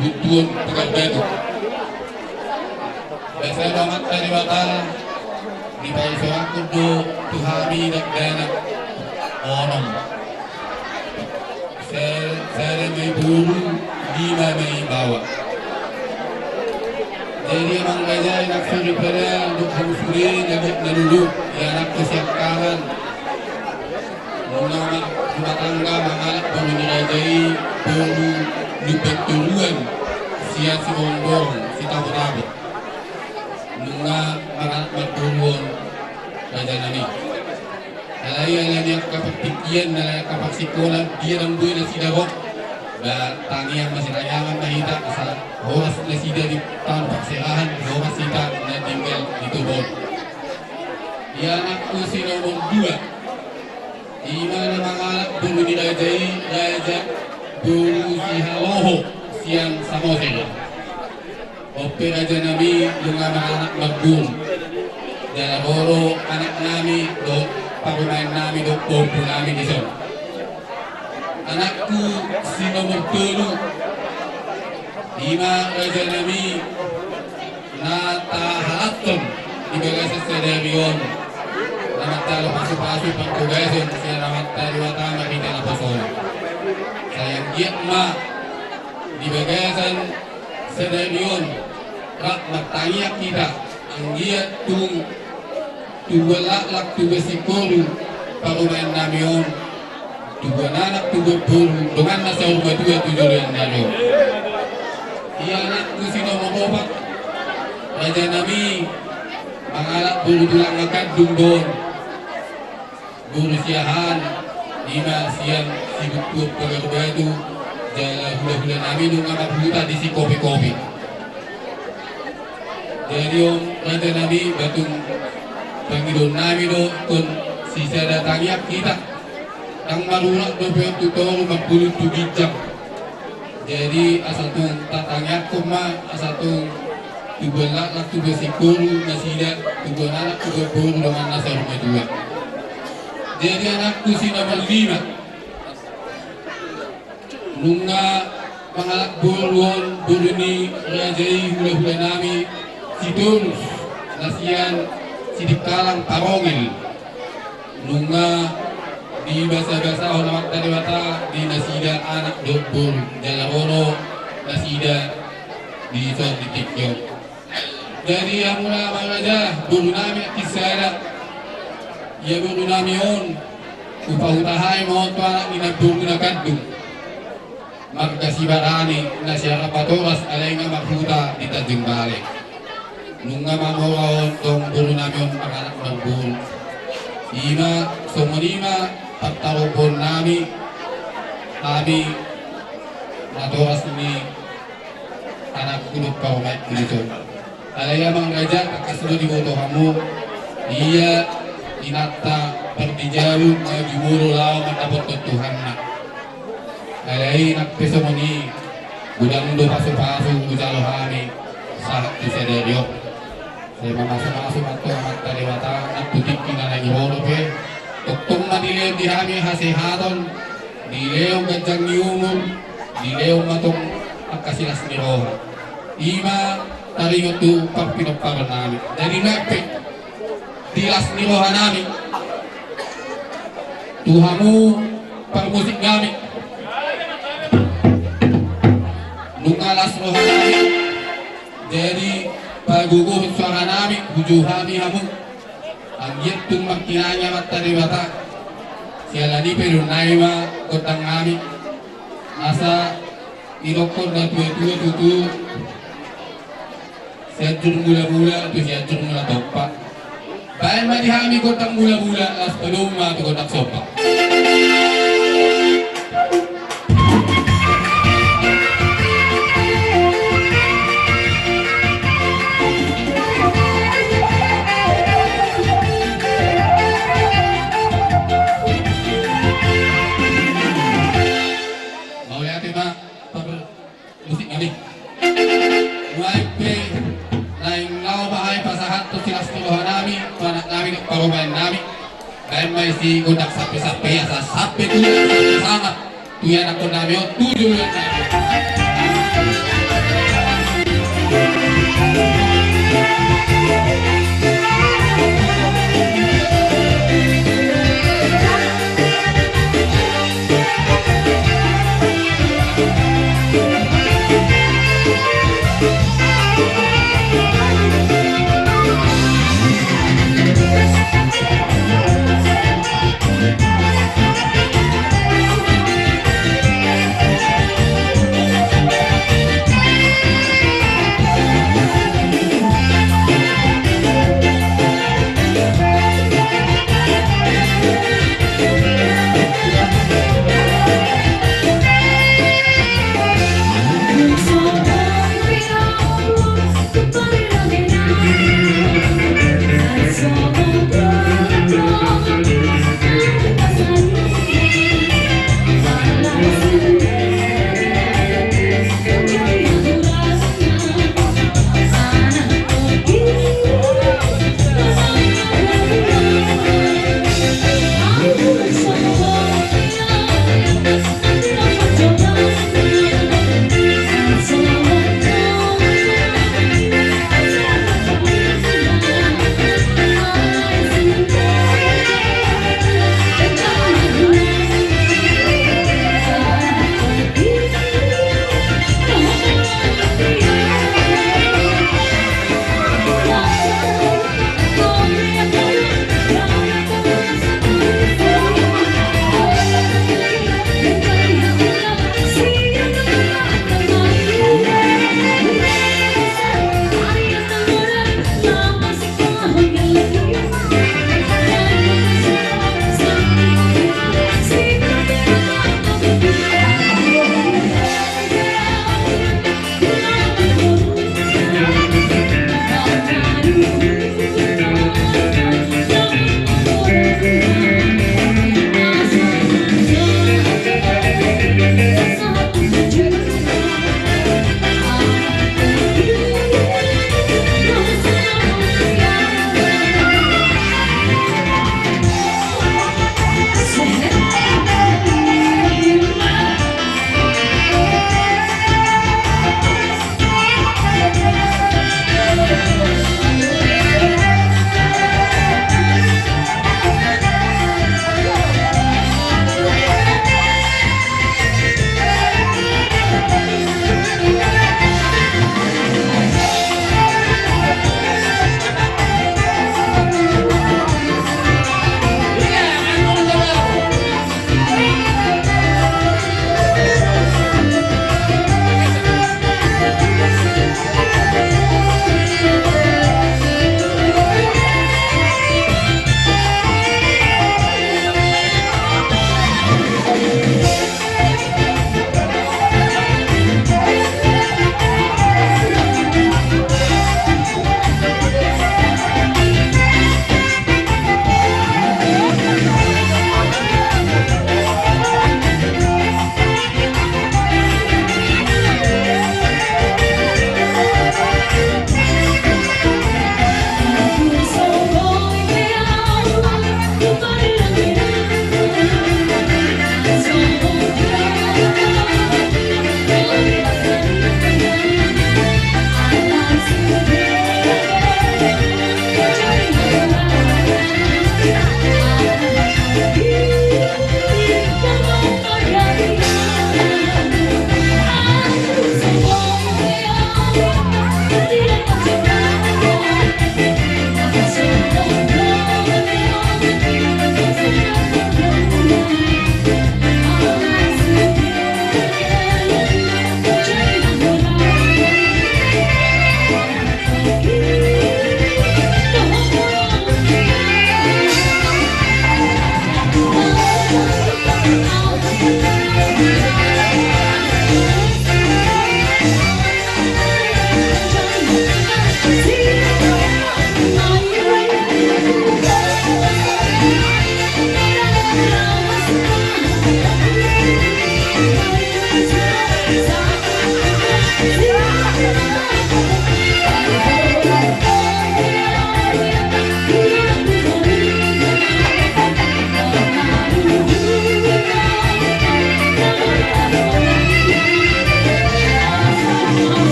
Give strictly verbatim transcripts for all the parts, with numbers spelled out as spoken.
Butuon tukang batu. Basa do Amanta Debata, dipaisoranghon do tu hami dakdanak onom. Sa-, sada ma i boru, lima ma i baoa. Jadi amang raja, inang soripada dohot hamu sude na bahen na lolo, ianakhon siangkangan. Nunga ma-, rumah tangga mangalap boru ni raja i, boru Lumban Toruan, sian Simorongborong, Sitabo-tabo. Nunga mangalap marboru on raja nami. Alai ala ni angka partingkian, ala ni angka parsingkolan, dia ndang boi nasida ro. Ba tangiang ma sitangiangan ma hita, asa horas nasida di taon parserahan, horas hita na tinggal di Toba on. Ianakhon si nomor dua. Ima na mangalap boru ni raja i, raja boru Sihaloho sian Samosir. On pe raja nami, nunga mangalap marboru. Jala ro do anak nami dohot parumaen nami dohot pahompu nami dison. Anakku si nomor tolu. Ima raja nami, na tahalashon di bagasan sadari on, na manjalo pasupasu parhorasan sian Amanta Debata marhite naposona. Sai anggiat ma di bagasan sadari on rap martangiang hita, anggiat tung tubuan laklak, tubuan singkoru parumaen nami on, tubuan anak, tubuan boru, dongan na saur matua tu joloan ni ari on. Ianakhon si nomor opat, raja nami, mangalap boru tulang na gandum do on. Boru Siahaan, ima sian Sibuntuon Pagar Batu, jala hulahula nami nunga marhuta di Sikopi-kopi. Jadi on raja nami, ba tung pangidoan nami do ingkon sisada tangiang hita. Ndang marurat dope on tu toru, mangkuling tu ginjang. Jadi asa tung tatangiangkon ma, asa tung tubuan laklak, tubuan singkoru nasida, tubuan anak, tubuan boru, dongan na saur matua. Jadi anakku si nomor lima. Nunga mangalap boru on, boru ni raja i, hulahula nami Sitorus, na sian Sidikalang Parongil. Nunga dibasabasahon Amanta Debata di nasida anak dohot boru, jala ro do nasida dison di tingki on. Jadi hamu na amang raja, boru nami nangkin sada. Ia boru nami on, hupahuta hami ma on tu anak ni namboru na gandum, marga Sibarani, na sian Rapatoras, alai nga marhuta di Tanjung Balai. Nunga mamora on tong boru nami on mangalap marboru. Ima songon i ma partarumpon nami, hami natoras ni anakku dohot parumaenku dison. Alai amang raja, tangkas do diboto hamu, ia inanta pardijabu na jumolo laho mandapothon Tuhanna. Alai nang pe songon i, godang do pasupasu hujalo hami sahat tu sadari on. Sai mamasumasu ma antong Amanta Debata, nang tu tingki na naeng ro dope. Tongtong ma dilehon di hami hasehaton, dilehon ganjang ni umur, dilehon ma tong angka silas ni roha. Ima taringot tu parpinomparan nami. Jadi nang pe di las ni roha nami tu hamu parmusik nami. Nunga las roha nami, jadi pagogohon suara nami, hujou hami hamu. Anggiat tung mangkinai Amanta Debata. Siala ni i pe didok nai ma gondang nami. Asa didokkon natuatua tutu, Sianjur Mulamula tu Sianjur Mulatompa. Baen ma di hami gondang mulamula, laos padomu ma tu gondang somba. Mauliate ma, Pak. Musik nami. Nuaeng pe naeng laho ma hami pasahathon silas ni roha nami tu anak nami dohot parumaen nami. Baen ma i si gondang sampe-sampe, asa sampe tu, sampe sangap tu ianakhon nami on tu joloan nami.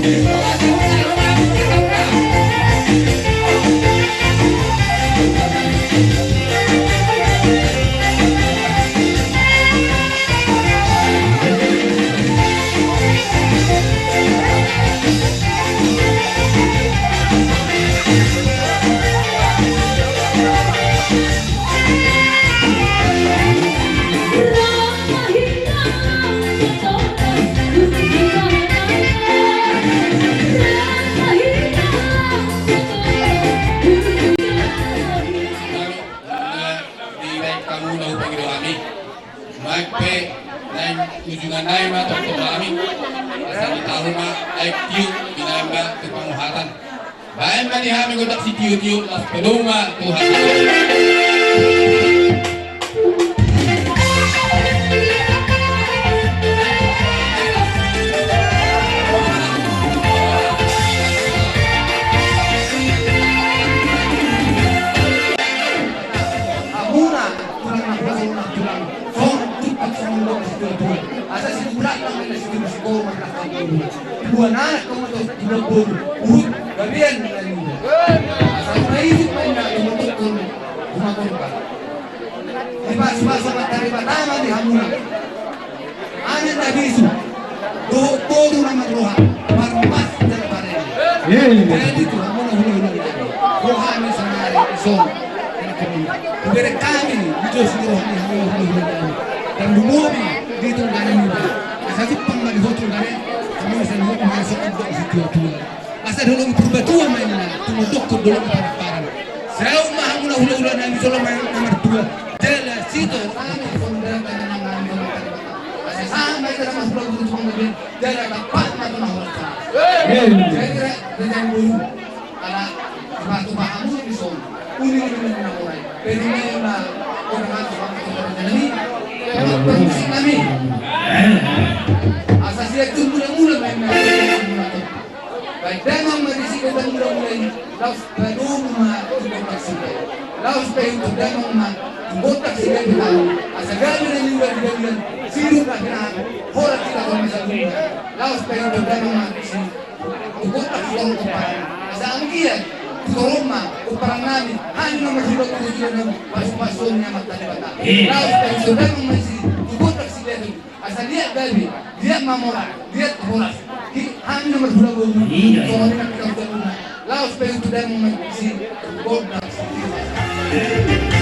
Di baen hamu na hupangido hami. Nuaeng pe naeng ujungan nai ma tongtong hami. Asa ditahu ma aek tio, binaen ma tu panguhatan. Baen ma di hami gondang sitio-tio, laos padomu ma tu hami. Hamuna tulang na puasa, tulang songon tuktuk songon dok situa-tua. Asa situlang na mena situa sikoru markas kampung. Dua anak kamu tu tulang boru. Uhut gabean na niba. Asa huna isuk maena tumunduk tu rumah korban. Dipasu-pasu ma tari patama di hamuna. Anak na bisu, dohot boru na marroha, marpas jala barani. Jadi tu hamuna hulahula nami, roha ni saonari dison. Hubereng hami di dos ni roha ni hamuna hulahula nami. Dan lumobi di tunggangan muda. Asa jumpang ma di ho tunggangan, hamuna saluhutna songon dok situa-tua. Asa dolok ni Purbatua ma inna, tumunduk tu dolok ni Panakparan. Saut ma hamuna hulahula nami jolo ma na martua. Jala sitor. Asa sahat ma hita na marhulahula tu panggabean. Jala tampak ma tu na horas. Jadi rek, rekan guru. Ala tupa-tupa hamu di son. Uli-uli na horai. Pedi ma na orang atas waktu kerja nami. Asa siap tu mula-mula main. Baen damang ma disi gondang mula-mula i, laos padomu ma tu gondang si Gabhi. Laos paihut damang ma tu gondang si Gabhi, asa gabe na niula di bagian, sidung na pinahan, horas hita tu masa dunia. Laos paihut damang ma disi tu gondang si Torop Pomparan. Asa anggiat tu toropna pomparan nami, hami na marhulahula tu tulang nami, pasu-pasu ni Amanta Debata. Laos paihut damang ma disi tu gondang si Gabhi. Asa liat gabe, liat mamora, liat horas. Hami na marhulahula. Songon i na hita hujahuna. Laos paihut damang ma disi gondang si Gabhi.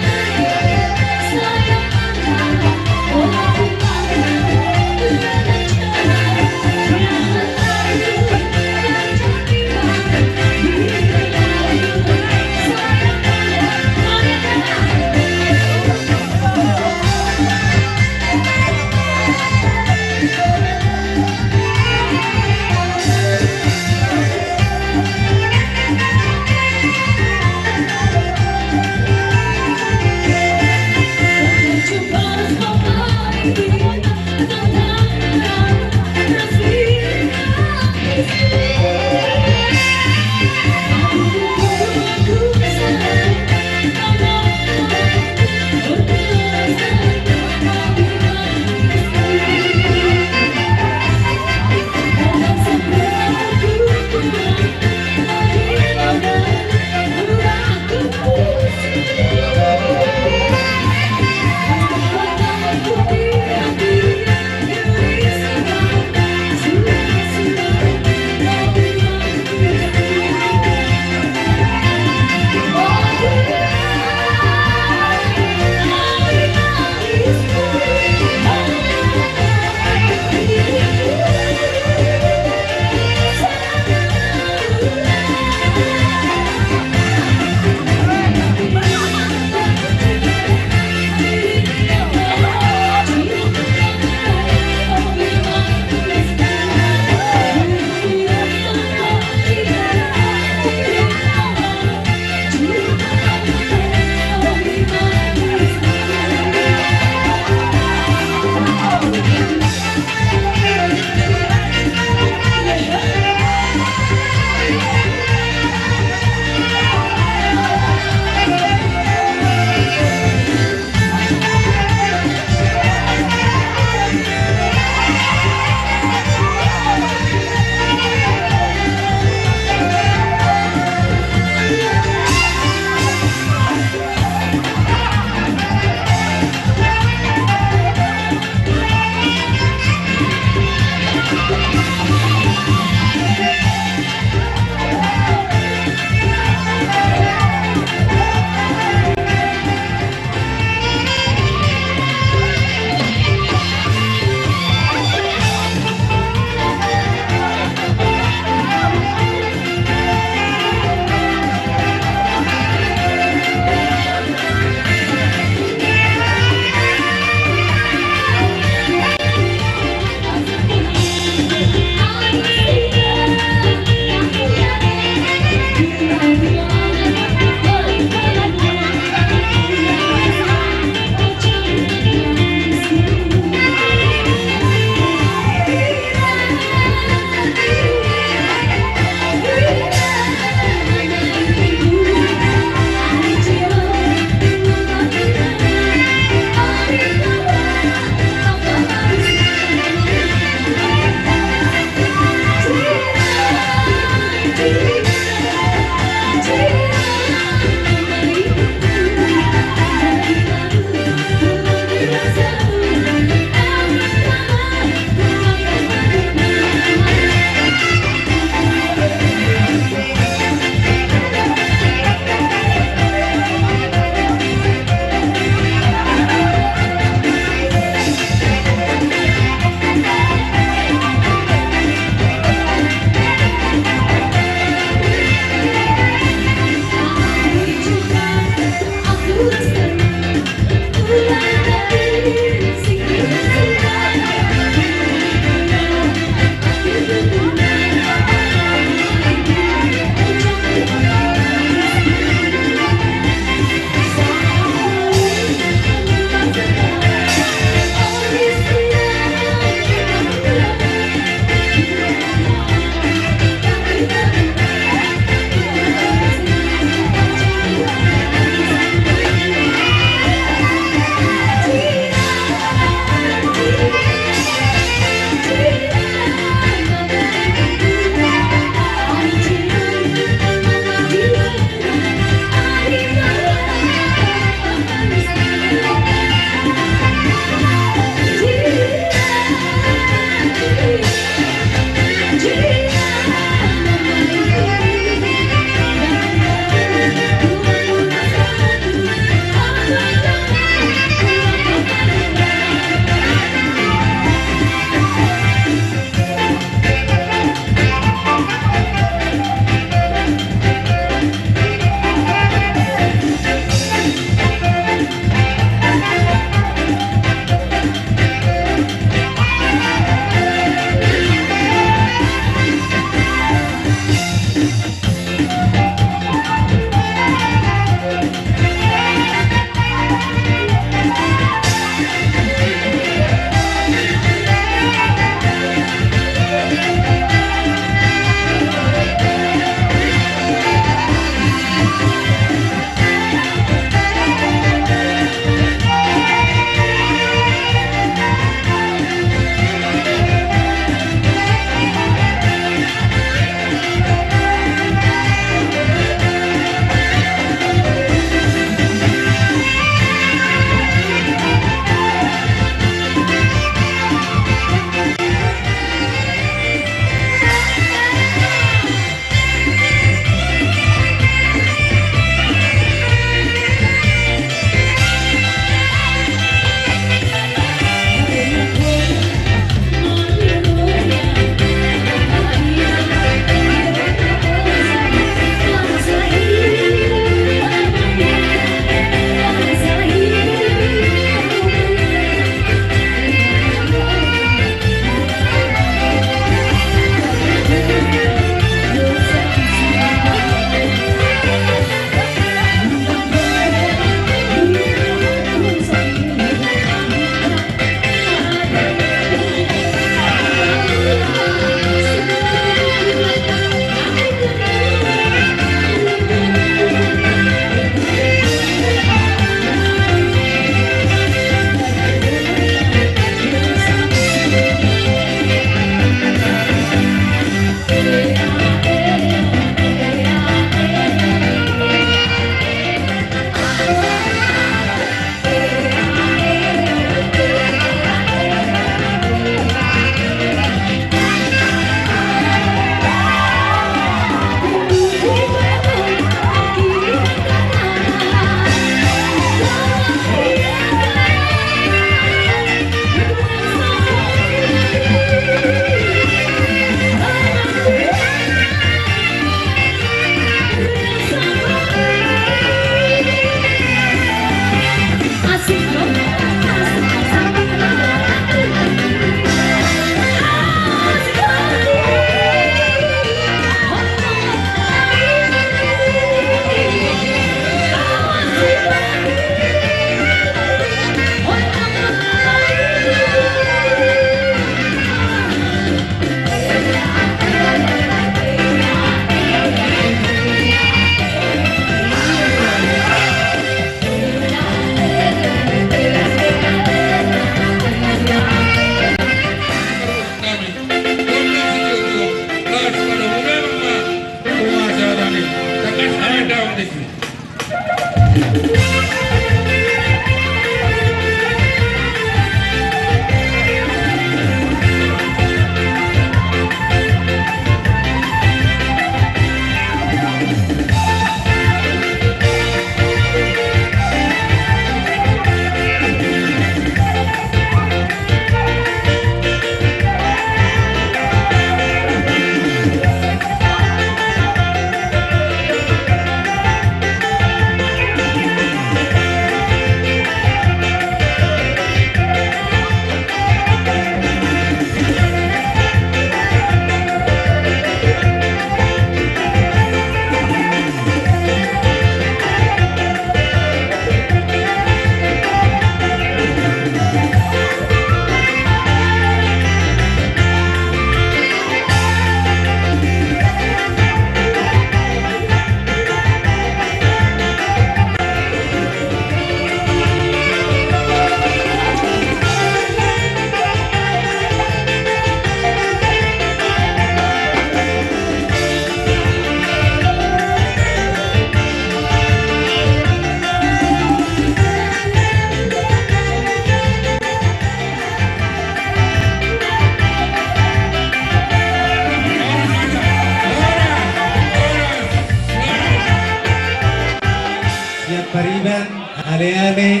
Sian Pariban, ale-ale,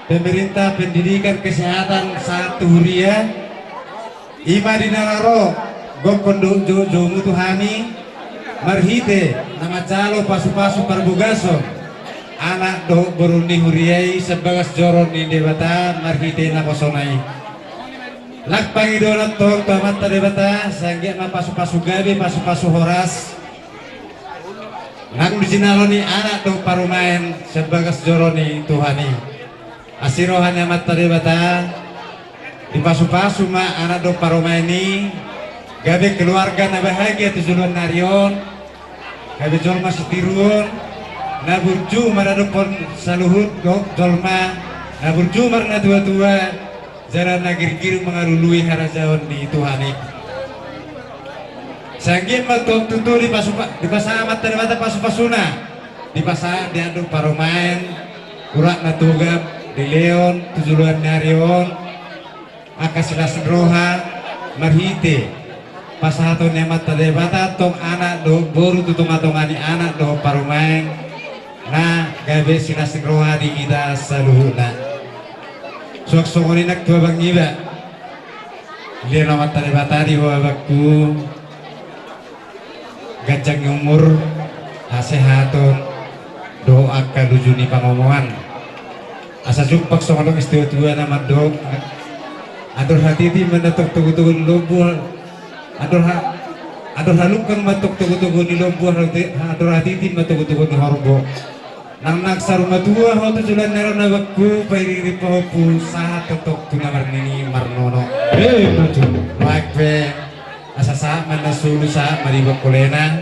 pemerintah, pendidikan, kesehatan, sahat tu huria. I ma di na ro gokhon dohot jou-joumu tu hami, marhite na manjalo pasu-pasu parbogason anak dohot boru ni huria i sian bagas joro ni Debata marhite naposona i. Nang pangidoan tong tu Amanta Debata, sai anggiat ma pasu-pasu gabe, pasu-pasu horas, nang di jinalo ni anak dohot parumaen sian bagas joro ni Tuhan i. Asi roha ni Amanta Debata, dipasu-pasu ma anak dohot parumaen i, gabe keluarga na bahagia tu joloan ni ari on, gabe jolma sitiruon, na burju maradophon saluhut dohot jolma, na burju marnatua-tua, jala na girgir mangalului harajaon ni Tuhan i. Sai anggiat ma tong tutu dipasu-, dipasahat Amanta Debata pasu-pasuna, dipasahat di anak dohot parumaen, urat na togap dilehon tu joloan ni ari on, angka silas ni roha, marhite pasahaton ni Amanta Debata tong anak dohot boru tu tonga-tonga ni anak dohot parumaen, na gabe silas ni roha di hita saluhutna. Suang songon i nang tu abang iba. Dilehon Amanta Debata di ho abangku ganjang ni umur, hasehaton, dohot angka luju ni pangomoan. Asa jumpang songon dok situa-tua na mandok: Andor hatiti ma na tong togu-togu ni lombu, andor ha-, andor halungkang ma tong togu-togu ni lombu, andor hatiti ma togu-togu ni horbo. Nang, nang saur matua ho tu joloan ni ari on abangku, pairing-iring pahompu, sahat tongtong tu na marnini marnono. Emma tutu. Baen pe, asa sahat ma na solu, sahat ma di bangkolena.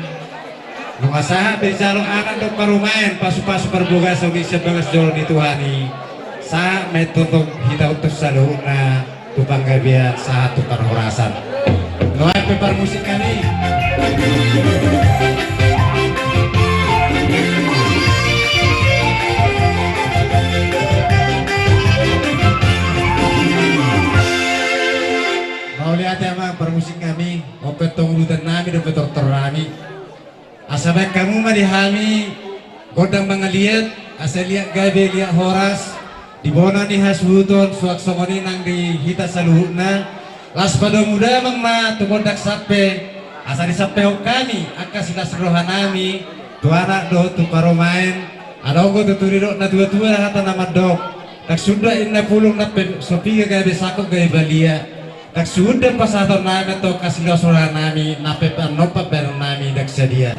Nunga sahat pe dijalo anak dohot parumaen, pasu-pasu parbogason i sian bagas joro ni Tuhan i, sahat ma tongtong hita on tu saluhutna tu panggabean sahat tu parhorasan. Nuaeng pe parmusik nami. Mauliate amang parmusik nami, on pe tong udutan nami dohot tortor nami. Asa baen hamu ma di hami gondang mangaliat, asa liat gabe liat horas, di bona ni hasuhuton, suang songon i nang di hita saluhutna. Las padomu damang ma tu gondang sampe, asa disampehon hami angka silas roha nami tu anak dohot tu parumaen. Adong do tutu didok natua-tua hata na mandok: Ndang suda inna pulung nang pe so piga gabe sangkot gabe balia. Ndang suda pasahaton nami antong hasiloan soara nami nang pe annon pambahenan nami ndang sadia.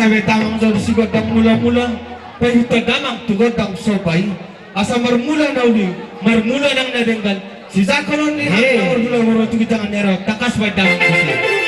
Tabe damang jolo si gondang mula-mula, paihutna damang tu gondang so pai. Asa marmula na uli, marmula nang na denggan. Sijakolon ni angka marmula marmula tu gitangan ni ero, tangkas baen damang muse.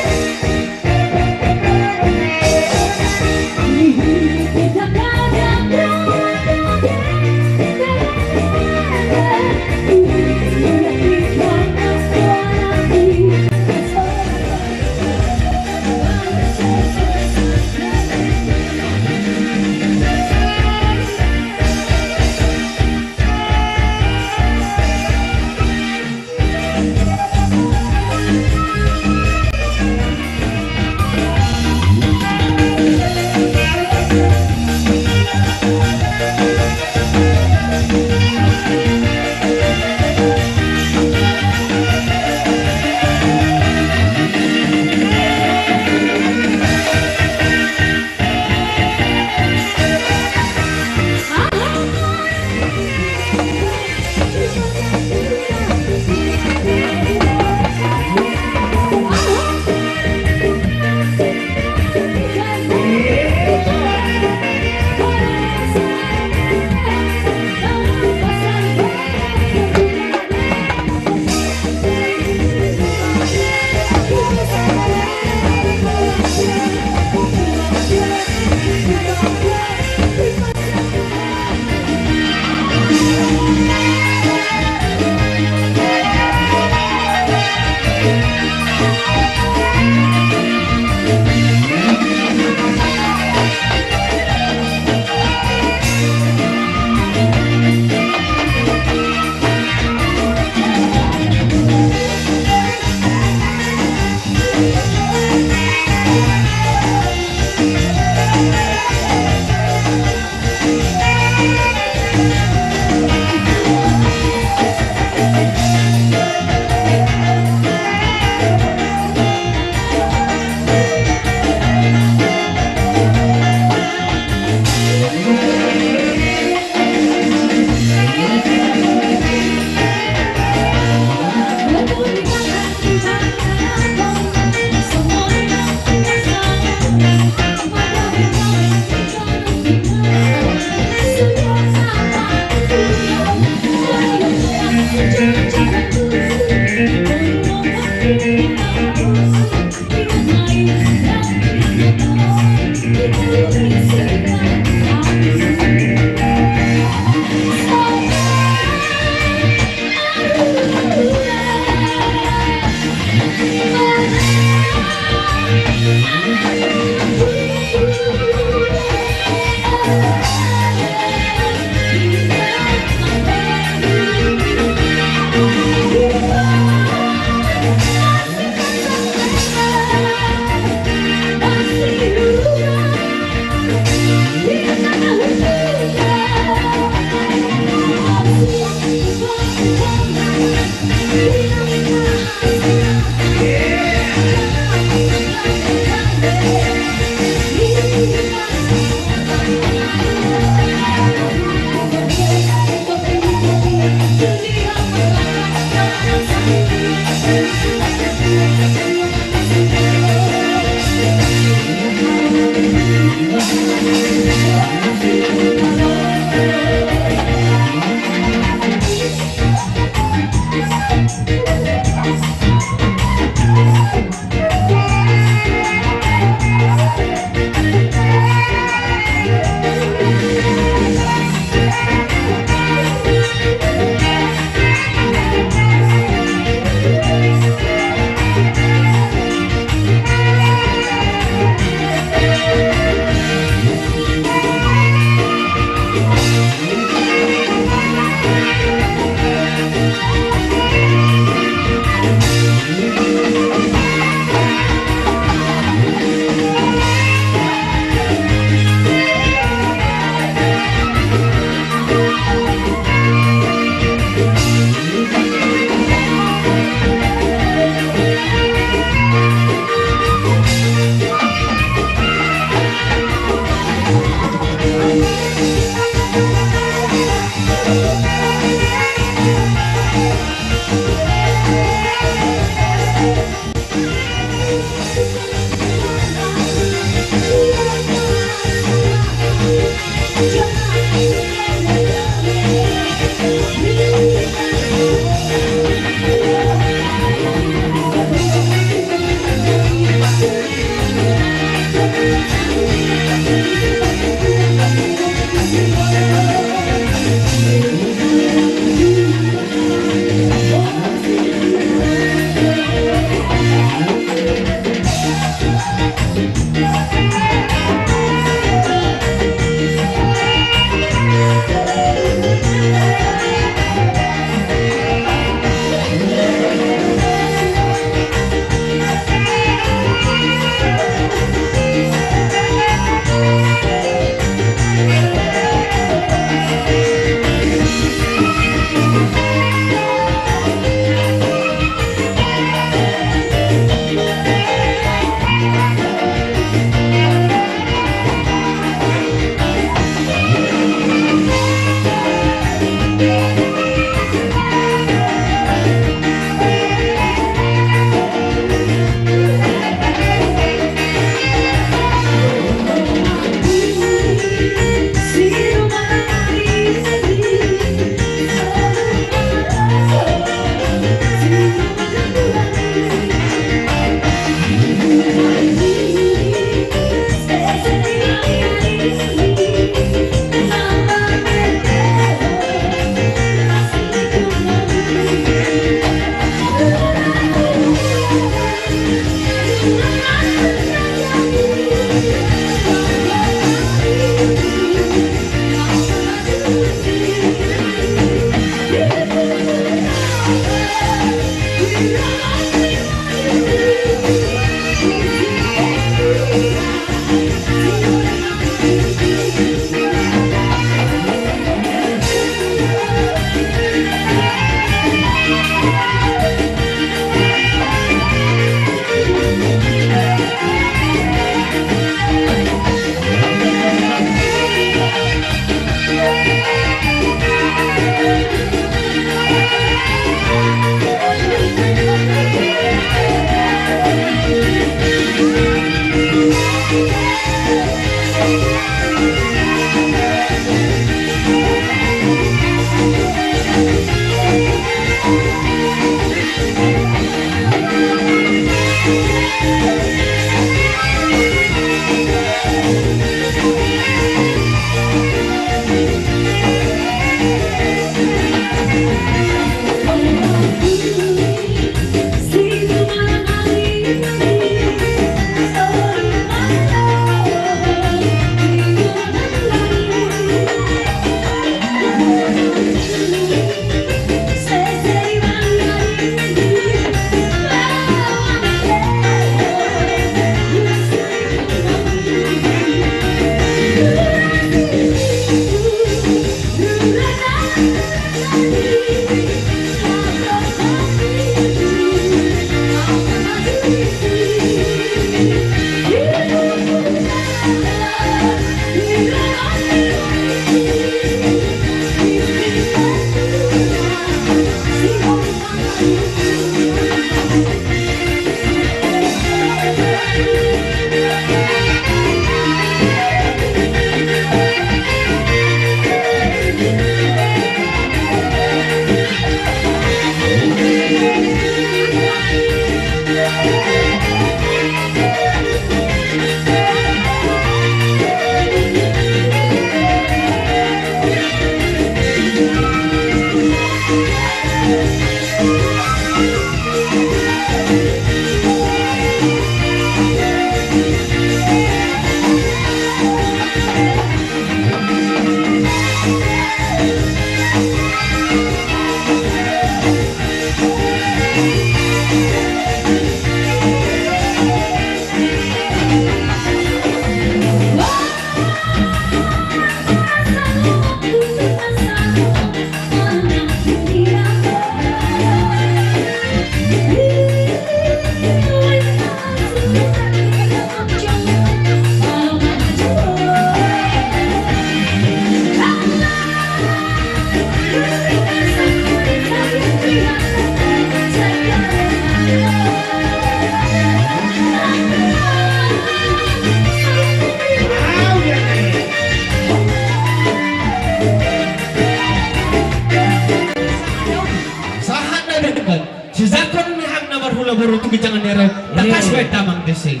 Ro tu ginjang ni ari on. Tangkas baen damang disi.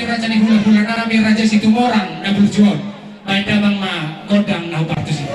Raja ni hulahula na rame, Raja Situmorang na burju on. Baen damang ma gondang na hupartusi.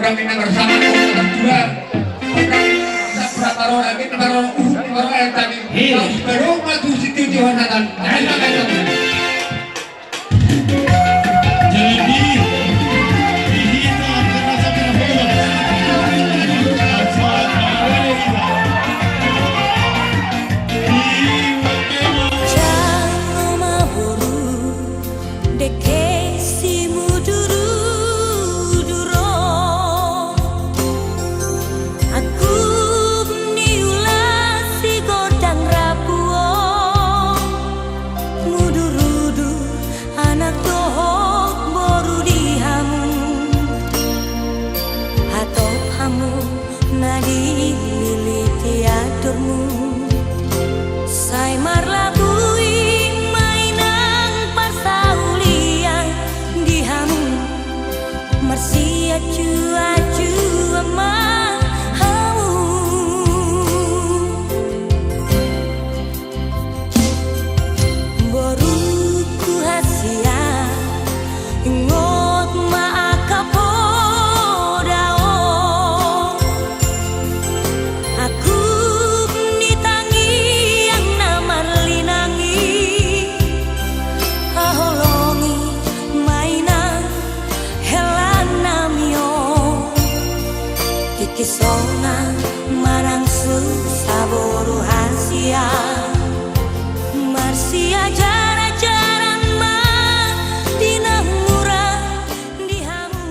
Kami na marsama, kami na martua. Kami na marsampura, marora, kami na marora uhum, marora ayat kami. Iya. Kami baru maju si tiu-tiu hon natan. Ayo, ayo, ayo. Jadi, di hita karena kami na bola. Di wakil. Jalo ma boru. Dengke simudurudur on, angkup ni ula sigondang rambu on, mudurudur anak dohot boru di hamu, hatop hamu na dililiti andormu. Sai marlabuing ma inang parsaulian di hamu, marsianju-anjuan ma hamu. Boruku hasian, ingot ma angka poda on. Angkup ni tangiang na marlinang i, haholongi ma inang hela nami on. Tingki sonang manang susa boru hasian, marsiajar-ajaran ma di na mura di hamu.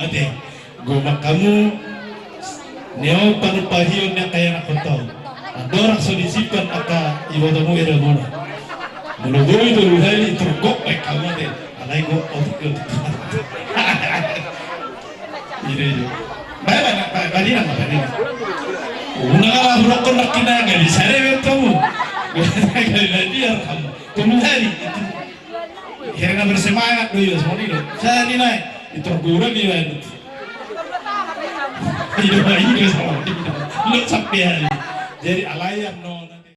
Ate, gomang hamu. Neo panumpahion ni angka ianakhonta. Andorang so disimpan angka ibotomu, eda muna. Molo boi tolu hali, turgok baen hamu ate. Alai gok otik, otik. Ida, ida. Bae, bae, bae, bae, bae, bae. Una kala hurokkon na kina gali sare be tamu. Gali lagi ya kamu. Tolu hali. Akhirna bersemangat do ia songon i do. Sari nai. Itu guru di wani. Ida, ida songon i do. Lo sampe hali. Jadi alai annon.